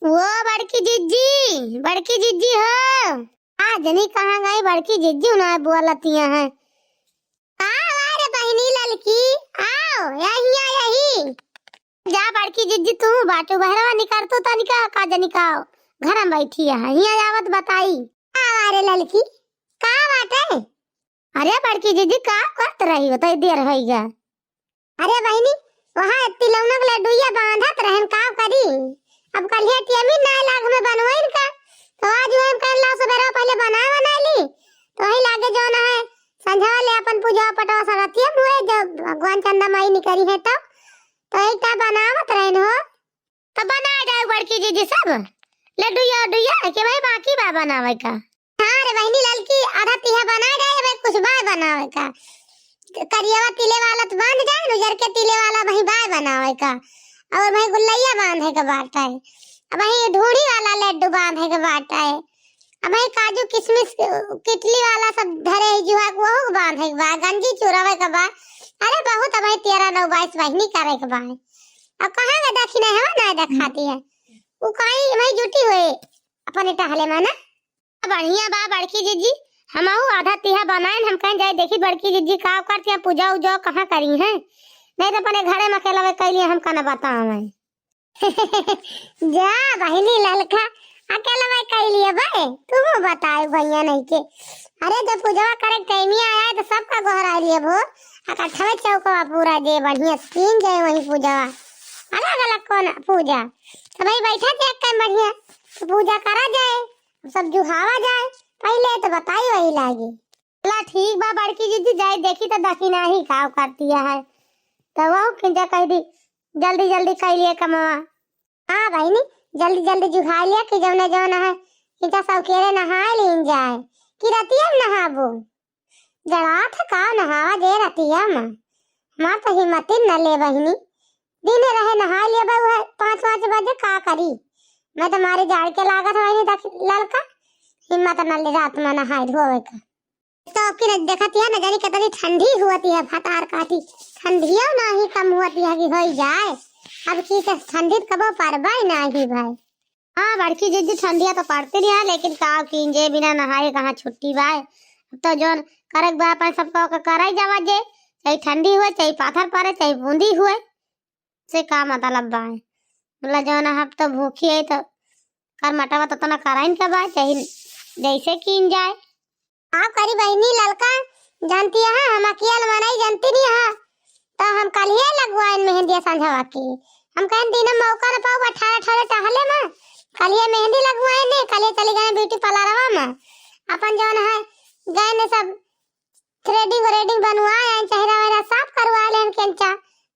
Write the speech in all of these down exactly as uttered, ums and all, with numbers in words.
वो बड़की जिज्जी, बड़की जिज्जी हो। आ जनी कहाँ गई बड़की जिज्जी, उन्हें बोलतिया है। का अरे बहिनी ललकी, आओ, यही, यही। जा बड़की जिज्जी, तू बाटू बहरवा निकर तू तनिका, का जनी का घर में बैठी है, हियाँ आवत बताई। का अरे ललकी, का बाटे? अरे बड़की जिज्जी, का करत रही हो, तई देर होई गा। अरे बहिनी, वहाँ तिलौना के लड्डुइया बांधत रहन, का करी? अब कल्हे टेमी ना लाग में बनवाइन का, तो आज वही हम कहला सबेरा पहले बनाए बनाए ली, तो वही लागे जौन है, संझवा ले अपन पूजा पटवा सरतिया मुए, जब भगवान चंदा माई निकरी है तब, तो एक टा बनावत रहन हो। तो बना जाए बड़की जिज्जी सब लड्डुइया उड्डुइया के भाई बाकी बा बनावे का। हाँ रे बहिनी ललकी, आधा तिहा बना जाए, अब कुछ बाय बनावे का। करियावा तिले वाला तो बांध जाए, उजर के तिले वाला वही बाय बनावे का। और वही गुल्लैया बांधे के बाटे, अब वही ढूढ़ी वाला लड्डू बांधे के बाटे, अब वही काजू किशमिश किटली वाला सब धरे है जुहा, वहू के बांधे के बा, गंजी चुरावे के बा। अरे बहुत अब वही तेरह नौ बाईस बहिनी करे के बा। अब कहाँ के दक्षिणा है, ना देखाती है। उ काई वही जुटी हुए अपने टहले में ना। बढ़िया बा बड़की जिज्जी, हमहू आधा तिहा बनाइन, हम कहें जाए देखी बड़की जिज्जी का करती हैं, पूजा उजा कहाँ करी हैं, नहीं तो अपने घरे में अकेला कैली हैं, हमका न बतावे। जा बहिनी ललका, अकेला कैली है भाई, तू बताए भैया नहीं के। अरे जब पूजवा करे के टाइम आया है तो सबका गोहरा लिए भो, इकट्ठा चौकवा पूरा जे बढ़िया सीन जाए वही पूजवा, अलग अलग कौन पूजा, सब बैठा के एक टाइम बढ़िया तो पूजा करा जाए। सब जुहावा जाए, पहिले तो बताई वही लागी। चला ठीक बा बड़की जिज्जी, जाई देखी तो दखिनाही का करतिया है। तो वहू किंजा कह दी, जल्दी जल्दी कइ लिए कमवा। हाँ बहिनी, जल्दी जल्दी जुहाई लिया कि जौने जौन है, किंजा सौकेरे नहाए लीन जाए, कि रतिया में नहाबो। जड़ात है का नहावा जे रतिया में, हमार तो हिम्मत ही न ले बहिनी। दिन रहे नहाए लिए बा, उहे पाँच पाँच बजे का करी, मैं तो मारे जाड़ के लागत है बहिनी, देख ललका हिम्मत न ले रात में नहाए धोवे का। तो अब की न देखत है न जानी कितनी ठंडी हुअती है, भतार काटी ठंडियो नाही कम हुअती है कि होई जाए। अब की के ठंडी कबो परबे नाही भाई। हाँ बड़की जिज्जी, ठंडिया तो पड़ती नहीं है, लेकिन का कीन जे, बिना नहाए कहाँ छुट्टी बाय। अब तो जौन करे के बा अपन सबका ओके कराई जावा जे, चाहे ठंडी हुए, चाहे पाथर पड़े, चाहे बूंदी हुए, से का मतलब बाय। बोला जौन अब तो भूखी है तो कर मटावा तो तना कराइन का बाय, चाहे जैसे कीन जाए। का करी बहिनी ललका, जानती है हम अकियल मनई जानती नहीं है, तो हम कलिए लगवाइन मेहंदिया संझवा की। हम कहें दिन मौका न पाऊ, अठारह अठारह टहले में कलिए मेहंदी लगवाइन ने, कलिए चली गए ब्यूटी पार्लरवा में, अपन जौन है गए ने सब थ्रेडिंग व्रेडिंग बनवाए, चेहरा वेहरा साफ करवा लेन केंचा,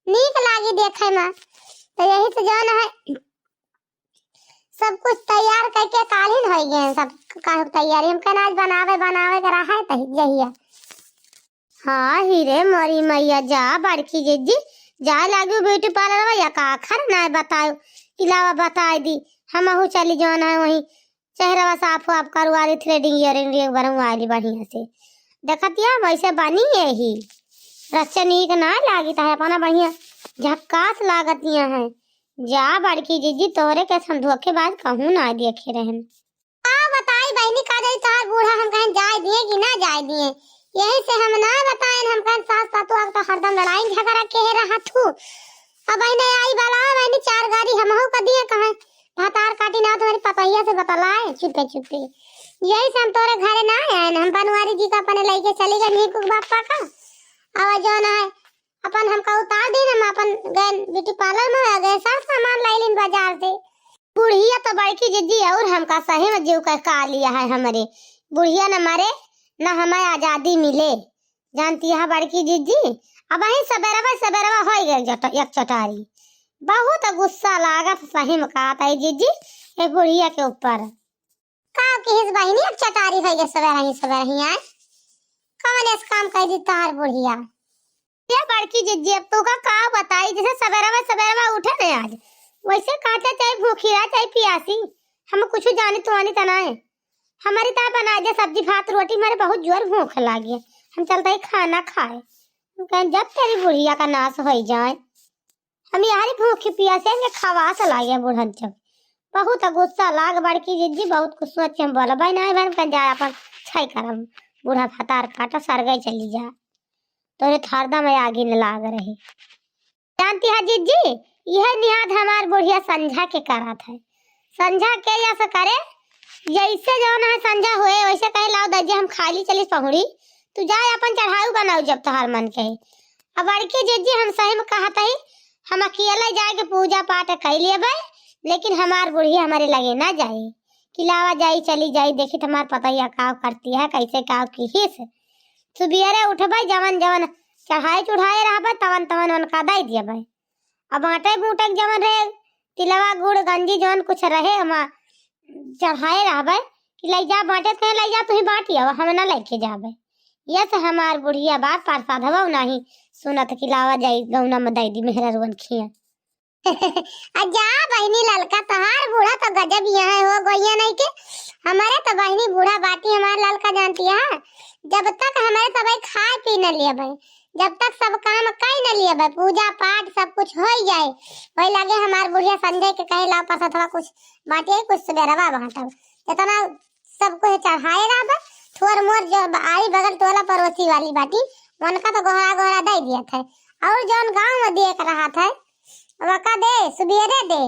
नीक लागी देखे में। तो यही से जौन है सब कुछ तैयार करके कालिन होइ गए, सब का तैयारी हम कहना आज बनावे, बनावे के रहा है तही जहिया। हाँ ही रे मोरी मैया, जा बड़की जिज्जी, जा लागू ब्यूटी पार्लरवा, या का खर ना बतायो, इलावा बताई दी, हमहू चली जौन है वहीं चेहरवा साफ वाफ करवा ली, थ्रेडिंग इयरिंग एक बार वाली बढ़िया से। देखतिया वैसे बनी यही रच्चा नीक ना लागी, ताहे अपना बढ़िया झक्कास लागतिया है। जा बड़की जिज्जी, तोहरे के हम धोखेबाज कहूँ ना देखे रहन। का बताई बहिनी, का जाई तोहार बूढ़ा हम कहें जाए दिए कि ना जाए दिए, यही से हम ना बताएन। हम कहें सास सातु आग तो हरदम लड़ाई झगड़ा के रहा थू। अब बहिनी आई बला बहिनी चार गारी हमहू क दिए, कहें भतार काटी ना तुम्हारी पतोहिया से बतलाए चुपे चुपे। यही से हम तोरे घरे ना आए, हम बनवारी जी का अपने लेके चली गए नीकू के बापा का। अब जौन है अपन हमका उतार दीन, हम अपन गए ब्यूटी पार्लर में आ गए, सब सामान लाई लीन बाजार से। बुढ़िया तो बड़की जिज्जी और हमका सही में जीव का का लिया है हमरे। बुढ़िया न मरे न हमें आजादी मिले। जानती है बड़की जिज्जी, अब वही सबेरवा सबेरवा होइ गए जट-, एक चटारी। बहुत गुस्सा लागत सही में कहत है जिज्जी, ये बुढ़िया के ऊपर। का किहिस बहिनी, अब चटारी होइ गए सबेरही सबेरही आए। कौन ऐस काम कह दी तोहार बुढ़िया? ये बड़की जिज्जी, अब तू का, का बताई, जैसे सबेरवा सबेरवा उठे न आज, वैसे काटा चाहे भूखी रहा चाहे पियासी, हम कुछ जानी तुआनी तना है। हमारी ता बना दे सब्जी भात रोटी, मारे बहुत जोर भूख लागी है, हम चलते ही खाना खाए। हम कहें जब तेरी बुढ़िया का नाश हो जाए, हम यारी भूखी पियासी के खवास लागे बुढ़न जब। बहुत गुस्सा लाग बड़की जिज्जी, बहुत कुछ सोचे हम बोलबै नाहीं भन कन जा अपन छई करम। बूढ़ा भतार काटा सरगै चली जा। तोरे त हरदम आगी न लाग रही। जानती है जिज्जी, यह निहाद हमार बुढ़िया संझा के करत है। संझा के या से करे, जैसे जौन है संझा होए, वैसे कहे, "लाओ दज्जी, हम खाली चली पहुड़ी, तू जाए अपन चढ़ाऊ बनाऊ जब तोहार मन कहे।" अब बड़की जिज्जी, हम सही में कहत हई, हम अकेले जाए के पूजा पाठ कई लेबै, लेकिन हमार बुढ़िया हमारे लगे ना जाए। कि लावा जाई, चली जाई, देखी त हमार पतोहिया काव करती है, कैसे काव किहिस। सुबियरे उठबै, जवन जवन चढ़ाए चढ़ाए रहबै, तवन तवन उनका दई दियबै। अब बाँटे बूटे के जवन रहे, तिलवा गुड़ गंजी जवन कुछ रहे, हम चढ़ाए रहबै कि लई जा, बाँटे त कहे लई जा, तुही बाँटी आवा, हम ना लेके जाबै। ये से हमार बुढ़िया बात परसादवा नाहीं सुनत कि लावा जाई गौना में दई दी मेहररुअन खिया। आ जा बहिनी ललका, तोहार बूढ़ा तो गजब यहाँ हो गइया नहीं के। हमारे तो बहिनी बूढ़ा बाटी हमार ललका जानती है, जब तक हमारे सबई खाए पी न लेबै, जब तक सब काम कई न लेबै, पूजा पाठ सब कुछ होई जाए, वही लागे हमार बुढ़िया संझा के कहे, "लाओ परसतवा कुछ बाँटिए, कुछ सुबेरवा बाँटब।" इतना सब कुछ चढ़ाए रहबै, थोर मोर जो ब-, आड़ी बगल टोला पड़ोसी वाली बाटी, उनका तो गोहरा गोहरा दे दिया था। और जौन गाँव में दिए के रहा था, वका दे, सुबेरे दे,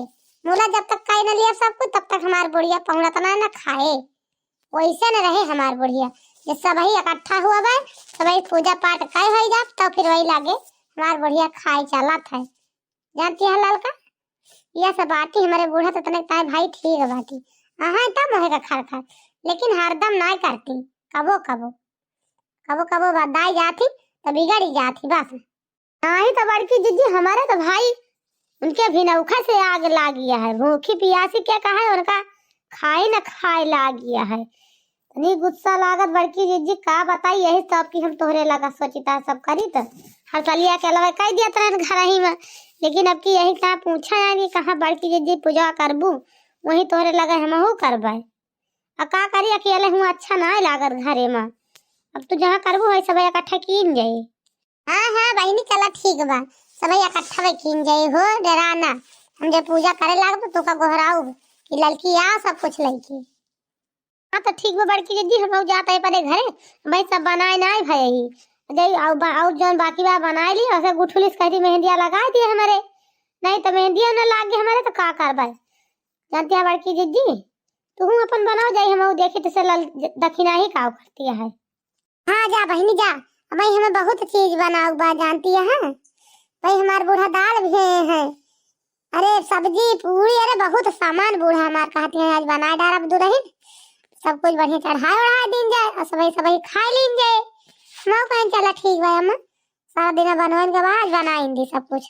मुला जब तक कई न लिया सब कुछ, तब तक हमार बुढ़िया पहुँचत ना, ना खाए। वैसे न रहे हमार बुढ़िया, जे सबही इकट्ठा हुआ बा, सबही पूजा पाठ कई होई जात, तब फिर वही लागे हमार बुढ़िया खाए चलत है। जानती है ललका, यह सब बाटी हमारे बूढ़ा तो तनिक ताई भाई ठीक बाटी, अहाँ तब मोहे का खर खर, लेकिन हरदम नाय करती, कबो कबो, कबो कबो बदाई जाती तो बिगड़ी जाती बस। नहीं तो बड़की जिज्जी, हमारे तो भाई उनके भिनौखा से आग लाग गया है, भूखी पियासी क्या कहा है उनका खाए न खाए लाग गया है। इतनी गुस्सा लागत बड़की जिज्जी, का बताई, यही सब कि हम तोहरे लगा सोचिता सब करी त हर सलिया के अलावा कह दिया तरह घर ही में, लेकिन अब की यही का पूछा जाए कि कहाँ बड़की जिज्जी पूजा करबू, वही तोहरे लगा हमहू करबै। आ का करी, अकेले हूँ अच्छा ना लागत घरे में। अब तू जहाँ करबू वही सब इकट्ठा कीन जाई। हाँ हाँ बहिनी, चला ठीक बा, सब इकट्ठा कीन जाई हो, डरा ना। हम जब पूजा करे लागब तो तोका गोहराउब कि ललकी आ सब कुछ लइके। हाँ, तो ठीक बा बड़की जिज्जी, हम जात है परे घरे, भाई सब बनाए ना आए भाई ही। जाई, आउ बा-, आउ जौन बाकी बा बनाए ली, ऐसे गुठुली से कहती मेहंदिया लगा दिए हमारे, नहीं तो मेहंदिया ना लागे हमारे तो का करबे। जानती है बड़की जिज्जी, तू अपन बनाओ जाई, हम देखी तो से लल दखिना ही का करती है। हाँ जा बहिनी जा, भाई हमें बहुत चीज बनाऊ बा जानती है, भाई हमार बूढ़ा दाल भी है, अरे सब्जी पूरी, अरे बहुत सामान बूढ़ा हमार कहती है, आज बनाए डारब दुरहिन, सब कुछ बढ़िया चढ़ाए उढ़ाए दीन जाए और सबही सबही खाए लीन जाए। हम कहें चला ठीक बा अम्मा, सारा दिन बनवन के बाद बनाइन दी सब कुछ।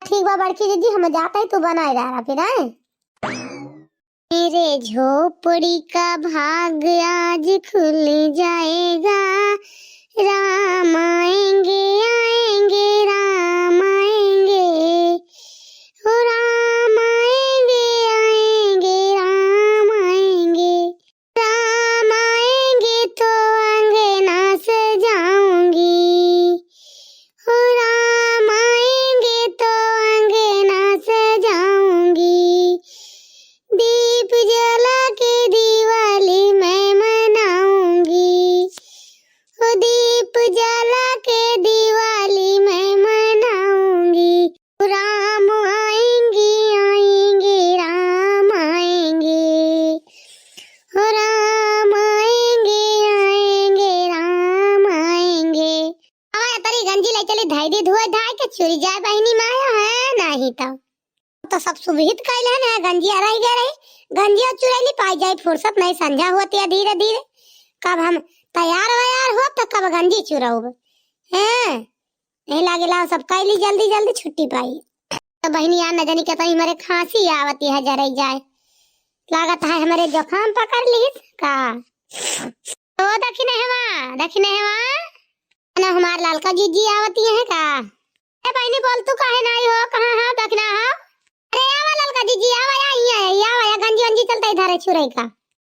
ठीक बा बड़की जिज्जी, हम जात है, तू बनाए डारा फिर, आए। मेरे झोपड़ी का भाग आज खुल जाएगा, राम आएंगे, आएंगे, राम आएंगे, ओ राम आएंगे, आएंगे, राम आएंगे, राम आएंगे तो अंगना सजाऊंगी, ओ राम आएंगे तो अंगना सजाऊंगी, दीप जला के दिवाली मैं मनाऊंगी, ओ दीप जला के दिवाली मैं मनाऊंगी। राम आएंगे, आएंगे, राम आएंगे, ओ राम आएंगे, आएंगे, राम आएंगे। आवा, तरी गंजी ले चली, धाई दी, धोए धाई के चुरी जाए बहिनी माया है, नहीं तो, तो सब सुविहित कैल है ना, गंजिया रह गए रही, गंजिया चुरैली पाई जाए, फुर्सत नहीं, संझा होती है धीरे धीरे, कब हम तैयार वैयार हो तो कब गंजी चुरौब, हैं? नहीं लागे ला, सब कैली जल्दी जल्दी छुट्टी पाई। तो बहिनी यार, न जानी क्या तो हमारे खांसी आवती है, जरे जाए, लागत है हमारे जुकाम पकड़ ली का। ओ दखिनहवा, दखिनहवा, ना हमार ललका जिज्जी आवती है का? ए बहिनी, बोल तू काहे नाई हो, कहाँ है, दखिना हो? अरे आवा ललका जिज्जी, आवा, या, या, या, आवा, या गंजी वंजी चलता इधर है छुरई का।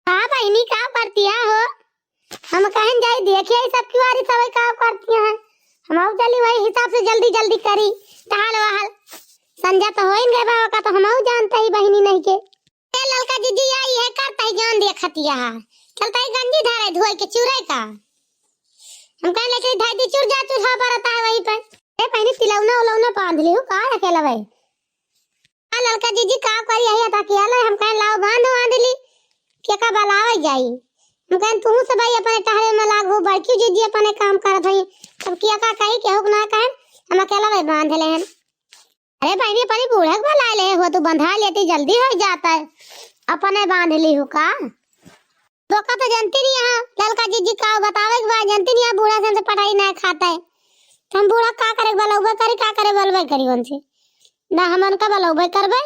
हाँ बहिनी, का करती है हो? हम कहन जाई देखिए ई सब किवारी सब का करती हैं। हम आऊ चली वही हिसाब से जल्दी जल्दी करी। टहल वहल संझा तो होइन गए बा, का तो हम आऊ जानते ही बहिनी नहीं के। ए ललका जिज्जी, या इहे करता ही जान दिया खतिया है। चलता ही गंजी धरे धोए के चूरे का। हम कहें लेके धई दी चूर जा, चूल्हा बरता है वहीं पर। ए बहिनी, तिलौना उलौना बांध ली हो का अकेला भाई? आ ललका जिज्जी का करी यही अता किया ले, हम कहें लाओ बांध बांध ली। के का बलावे जाई? हम कहें तू सब भाई अपने टहरे में लाग हो, बड़की जिज्जी अपने काम करत हई। सब किया का कही, केहू के ना कहें, हम अकेला भाई बांध ले हैं। अरे बहिनी, अपनी बूढ़ा के बुलाए ले हो, तू बंधा लेती जल्दी हो जाता है, अपने बांध ली हो का? धोखा तो जनती नहीं है, ललका जिज्जी का बतावे के बाद जनती नहीं है, बूढ़ा से हमसे पटाई ना खाता है। तो हम बूढ़ा का करे बलौबे करी, का करे बलबे करी उनसे। ना हमन का बलौबे करबे,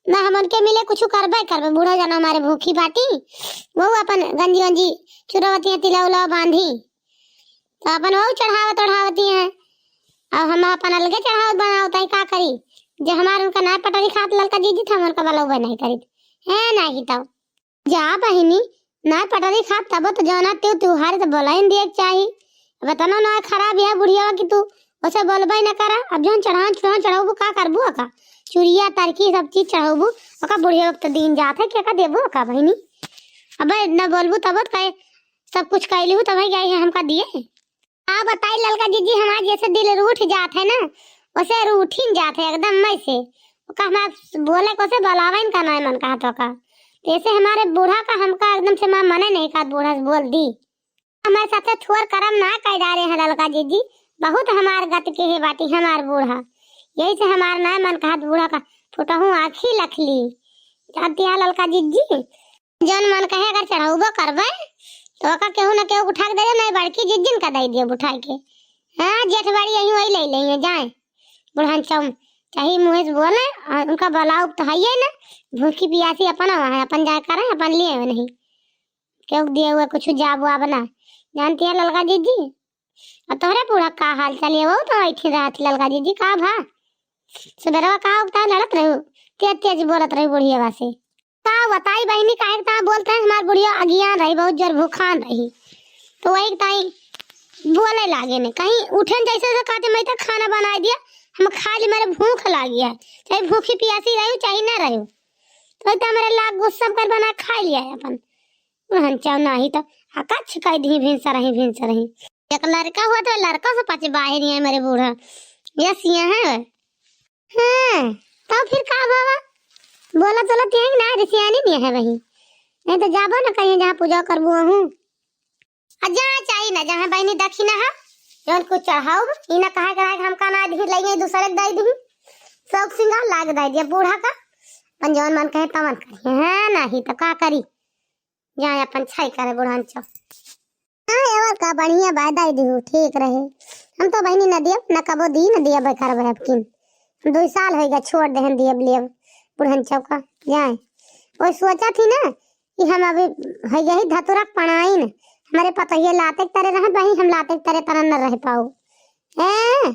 ना हमन के मिले कुछ करबे करबे। बूढ़ा जना हमारे भूखी बाटी, वो अपन गंजी गंजी चुरवती है, तिला उला बांधी। तो अपन वहू चढ़ावत ओढ़ावती हैं। अब हम अपन अलगे चढ़ावत बनावत हई, का करी? जे हमार उनका नाय पटरी खात ललका जिज्जी, त हम उनका बलौबे नहीं करीत। है नहीं तो। जा बहिनी, नाय पटरी खात तब तो जौना त्यों त्योहार तो बोलाइन दिए के चाही। अब इतना ना खराब है बुढ़िया कि तू उसे बोलबे न करा। अब जौन चढ़ान चढ़ान चढ़ाबू का करबू का? चुरिया तरकी सब चीज चढ़ाबू, ओका बुढ़िया वक्त दिन जात है, के का देबू का बहिनी? अबे न बोलबू तब तो कहे सब कुछ कैली हूँ, तब गई है हमका दिए। का बताई ललका जिज्जी, हमार जैसे दिल रूठ जात है ना, वैसे रूठिन जात है एकदम मई से। ओका हमार बोले को से बलावन का नाय मन कहत ओका। तो ऐसे हमारे बूढ़ा का हमका एकदम से माँ मने नहीं कहत, बूढ़ा से बोल दी। हमारे साथे थोर करम ना कर डारे हैं ललका जिज्जी, बहुत हमार गत के है बाटी हमार बूढ़ा। यही से हमार नाय मन कहत बूढ़ा का फुटहूँ आँखी लखली। जानती है ललका जिज्जी, जौन मन कहे अगर चढ़ौबो करबे, तो ओका केहू न केहू उठा के दे दे, नहीं बड़की जिज्जिन का दे दियो उठा के। हाँ, जेठ बाड़ी यहीं वही ले लेंगे, जाए। बुढ़न चौम चाहे मुँह से बोले, और उनका बलाऊ तो है ही ना, भूखी पियासी अपन वहाँ है, अपन जाए करें, अपन लिए हुए नहीं। केहू के दिए हुए कुछ जाब वाब ना। जानती है ललका जिज्जी, और तोहरे बूढ़ा का हाल चाल है, वो तो ऐठी रहत ललका जिज्जी, का भा? सुबेरवा का उगता लड़त रहू, तेज तेज बोलत रहू बुढ़िया से। का बताई बहिनी, काहे के ता बोलते हैं, हमार बुढ़िया अगियान रही, बहुत जोर भूखान रही, तो वही ताई बोले लागे ने, कहीं उठेन जैसे से कहते, "मैं तो खाना बनाए दिया, हम खा ली, मेरे भूख लागी है, चाहे भूखी पियासी रहू चाहे ना रहू।" तो वही तो मेरे लाग गुस्सा कर बना खा लिया है अपन। उहन चाव नाही तो अकच्छ कह दी, भिनसर रही, भिनसर रही। एक लड़का हुआ तो लड़का से पाछे बाहर ही है मेरे बूढ़ा, यस ये है। हाँ, तो फिर का बाबा? बोला तो लती है कि ना, रिसियानी नहीं है वही। नहीं तो जाबो ना कहीं जहाँ पूजा करबो हूँ। आ जा चाही ना, जहाँ बहिनी दखिना है, जौन कुछ चढ़ाऊ, ई ना कहा करा कि हमका ना दी, लइए दूसरे के दे दी। शौक सिंगार लाग दे दिया बूढ़ा का, अपन जौन मन कहे तवन करी। हाँ, नहीं तो का करी? जाए अपन छाई करे बुढ़न चो। हाँ, एवर का बढ़िया बाय दे दिहू, ठीक रहे। हम तो बहिनी न दियब, न कबो दी, न दियब करबे अब किन। हम दुई साल होइगा छोड़ देहन दियब लियब बुढ़न चौका। जाए। वो सोचा थी ना कि हम अभी है यही धतुरा के पणाइन, हमारे पतोहिया लाते के तरे रहत, वही हम लाते के तरे तरह न रह पाऊ। ए,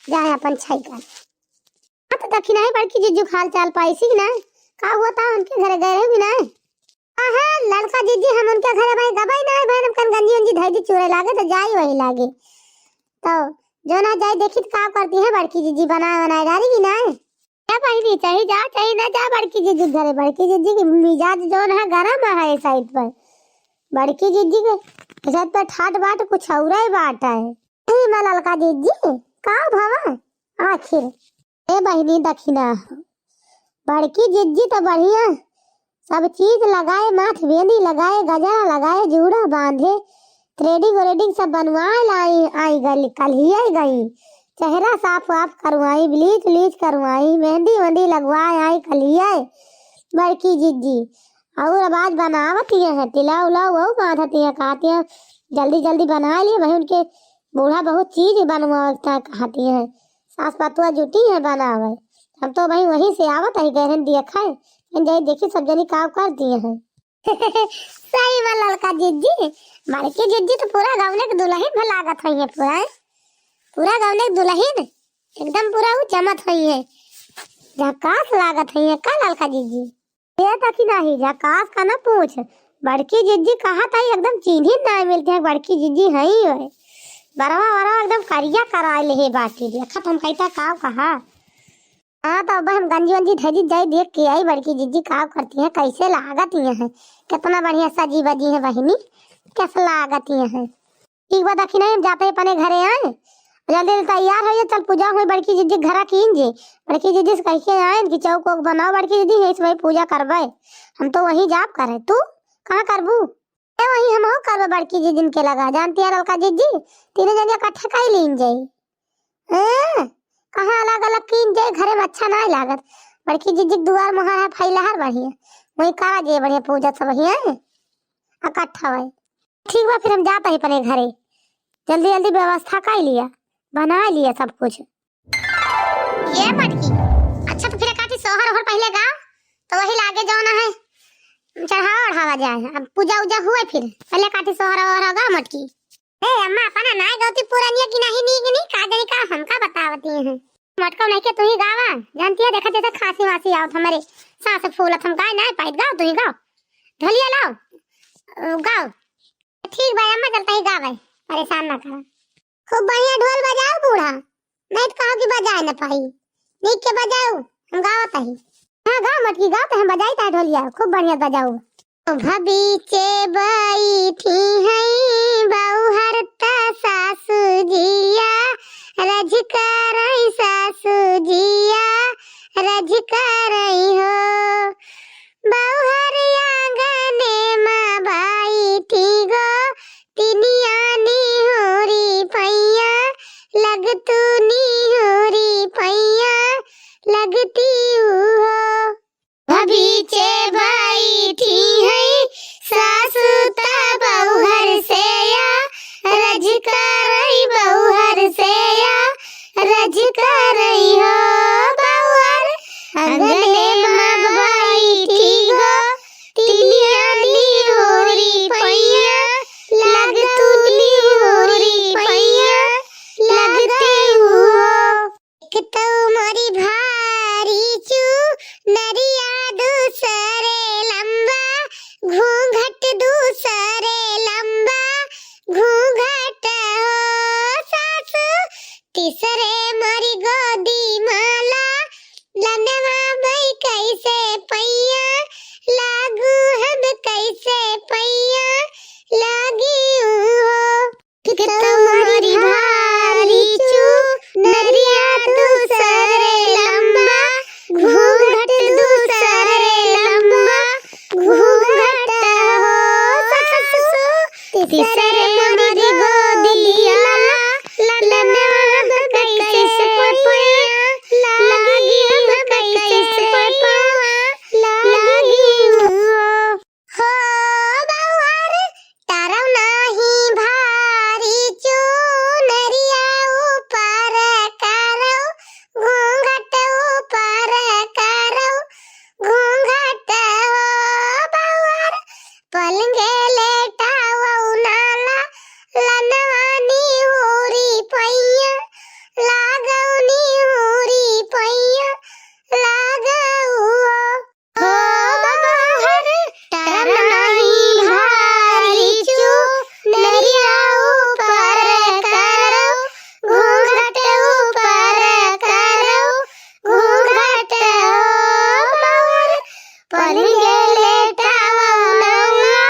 जाए अपन छाई कर। हाँ, तो दखिना ही बड़की जिज्जू के हाल चाल पाइसी कि ना? का हुआ था उनके घरे गए रहे कि ना? हाँ, हाँ, लड़का जिज्जी हम उनके घरे भाई गबाई ना है, भाई हम कन गंजी उंजी धई दी चूरे लागे तो जाई वही लागे। तो जो ना जाई देखी तो का करती है बड़की जिज्जी, बनाए बनाए डारी कि ना? क्या बहिनी, चाही जा, चाही ना जा बड़की जिज्जी घरे। बड़की जिज्जी के मिजाज जो ना गरम है इस साइड पर। बड़की जिज्जी के इस साइड पर ठाट बाट कुछ और ही बाट है। ए, मा ललका जिज्जी, का भवा आखिर? ए बहिनी दखिना, बड़की जिज्जी तो बढ़िया सब चीज लगाए, माथ बेंदी लगाए, गजरा लगाए, जूड़ा बांधे, threading व्रेडिंग सब बनवाए लाई, आई गई, कल्हिया गई, चेहरा साफ वाफ करवाई, ब्लीच व्लीच करवाई, मेहंदी वेहंदी लगवाए आई कल्हिया बड़की जिज्जी। और आवाज बनावत ये है, तिला उला वो बांधत ये, कहती है जल्दी जल्दी बना लिए भाई, उनके बूढ़ा बहुत चीज बनवावत कहती है। सास पतुआ जुटी है बनावे। हम तो भाई वहीं से आवत है, गहरन दिया खाए। हम जाई देखी सब जनी का कर दिए हैं। सही में ललका जिज्जी, बड़की जिज्जी तो पूरा गौने के दुल्हन भा लागत है ये पूरा। पूरा गौने के दुल्हन, एकदम पूरा वो जमत है ये। झकास लागत है ये का ललका जिज्जी? ये तकी नाही, झकास का ना पूछ। बड़की जिज्जी कहा था एकदम चीन्ही ना मिलती है, बड़की जिज्जी है ही है। बरवा बरवा एकदम करिया कराए ले हे बाटी। देखत हम कहता का कहा। हाँ, तो अब हम गंजी वंजी धरी जाई, देख के आई बड़की जिज्जी का करती हैं, कैसे लागत ही हैं, कितना बढ़िया सजी बजी हैं बहिनी, कैसे लागत ही हैं। ठीक बा, देखी नहीं, हम जाते ही अपने घरे आए, जल्दी जल्दी तैयार होइए, चल पूजा होई बड़की जिज्जी के घरा कीन जे। बड़की जिज्जी से कह के आए कि चौक वौक बनाओ बड़की जिज्जी, यहीं से वही पूजा करबे, हम तो वहीं जाब करे। तू कहाँ करबू? ए, वहीं हमहू करबे बड़की जिज्जी के लगा, जानती है ललका जिज्जी, तीनों जने इकट्ठे कई लीन जाई। हैं? कहाँ अलग अलग कीन जाई, घरे में अच्छा नाहीं लागत। बड़की जिज्जी के दुआर मुहार है फैलहर बढ़िया, वहीं करा जे बढ़िया पूजा सब ही है इकट्ठा होई। ठीक बा, फिर हम जात ही अपने घरे, जल्दी जल्दी व्यवस्था कर लिया, बना लिया सब कुछ। ये मटकी, अच्छा तो फिर काठी सोहर ओहर पहले गाओ, तो वही लागे जौन है चढ़ावा ओढ़ावा जाए, अब पूजा उजा हुए फिर पहले काठी सोहर ओहर गाओ मटकी। ए अम्मा, अपना नाय गौती पुरानिया की नहीं नीक नी, का जानी का हमका बतावती हैं। मटको नहीं के तू ही गावा, जानती है, देखा जैसे खांसी वांसी आवत हमरे, सांस फूलत, हम गाय नाय पाइत, गाओ तू ही गाओ, ढोलिया लाओ, अ, गाओ। ठीक बा अम्मा, चलता ही गावे, परेशान ना करा। खूब बढ़िया ढोल बजाओ बूढ़ा, नहीं तो कहो कि बजाए न पाई, नीक के बजाओ, हम गावत ही। हाँ गाओ मटकी गाओ, तो हम बजाई ता ढोलिया, खूब बढ़िया बजाओ। भबीचे बैठी हैं बउहर त सासु जिया, रज करई सासु जिया, रज करई हो। बउहर आंगने मा बैठी गो, तिनिया निहुरी पैया, लगतू निहुरी पैया, लगती हो। भबीचे बैठी हैं सासु त बउहर सेया, रज करई बउहर सेया, रज करई हो बउहर। अंगने मा बैठी गो, तिनिया निहुरी पैया, लगतू निहुरी पैया, लगती हो। एक तो मोरी भारी चुनरिया दूसरे लंबा, घूंघट दूसरे लंबा, घूंघट हो सासु, तीसरे मोरी गोदी माला, लनवा मई कैसे पैया लागू, हम कैसे पैया लागी हो। कि तोरी भारी चुनरिया दूसरे लंबा, घूंघट दूसरे लंबा, घूंघट हो सासु, तीसरे मोरी गोदिया, ललनवा कैसे पैया लागी, हम कैसे पैया लागी हो। हो बउहर, टरौ नाही भारी चुनरिया ऊपर करौ, घूंघट ऊपर करौ, घूंघट हो बउहर, पलंगे लेटावौ नाला, लनवा निहुरी पैया लागौ, निहुरी पैया लागौ हो। हो बउहर, टरौ नाही भारी चुनरिया ऊपर करौ, घूंघट ऊपर करौ, घूंघट हो बउहर, पलंगे लेटावौ नाला,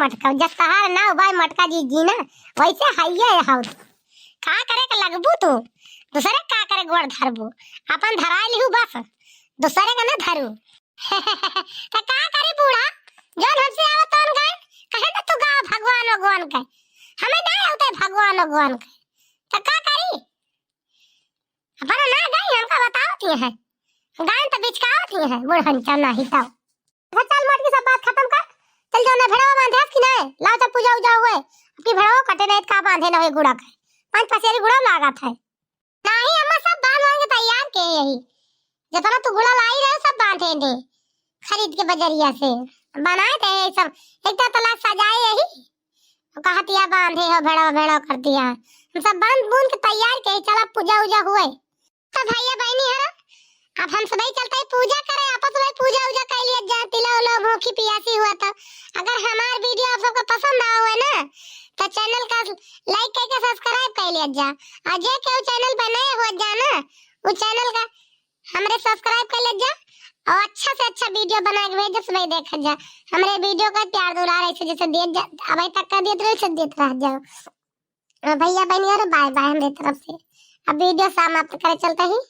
मटका, जस तहार नाव बाय मटका जीजी ना, वैसे हइये हौ। का करे के लगबू तू? दूसरे का करे गोड़ धरबू? अपन धराइ लिहू बस, दूसरे का ना धरू। त का करी बूढ़ा, जौन हमसे आवत तौन गाए, कहे ना तू गा भगवान भगवान के, हमें ना आवते भगवान भगवान के, त का करी? अपना ना गाई, हमका बतावत ही है, गायन त बिचकावत ही है, बुढ़न चना ही तौ। अच्छा चल मोटकी, सब बात खतम कर, चल जौन भेड़वा बांधे हस कि नहीं, लाओ जब पूजा उजा हुए, अब की भेड़वा कटे नहीं त का बांधे न होए गुड़ा के, पाँच पसेरी गुड़ा लागत है। नहीं अम्मा, सब बांध बांध के तैयार के यही, जितना तू गुड़ा लाई रहे सब बांधे ने खरीद के बजरिया से, बनाए थे यही सब, एक तो तलाश सजाए यही, कहतिया बांधे हो भेड़वा भेड़वा कर दिया, हम सब बांध बूंद के तैयार के चला पूजा उजा हुए। तो भैया बहनी है, अब हम सबही चलते ही पूजा करे, आपस में पूजा उजा कर लिया जाए, तिला उला भूखी पियासी हुआ तो। अगर हमार वीडियो आप सबको पसंद आवा हुआ ना, तो चैनल का लाइक करके सब्सक्राइब कर लिया जा, और जे केहू चैनल पर नए हुआ जा ना, वो चैनल का हमरे सब्सक्राइब कर लिया जा, और अच्छा से अच्छा वीडियो बना के भेज सबही देखा जा। हमरे वीडियो का प्यार दुलार ऐसे जैसे दिए जा, अभी तक का दिए रहे, ऐसे देत रह जाओ। और भैया बहनी और बाय बाय हमरे तरफ से। अब वीडियो समाप्त करे चलते ही।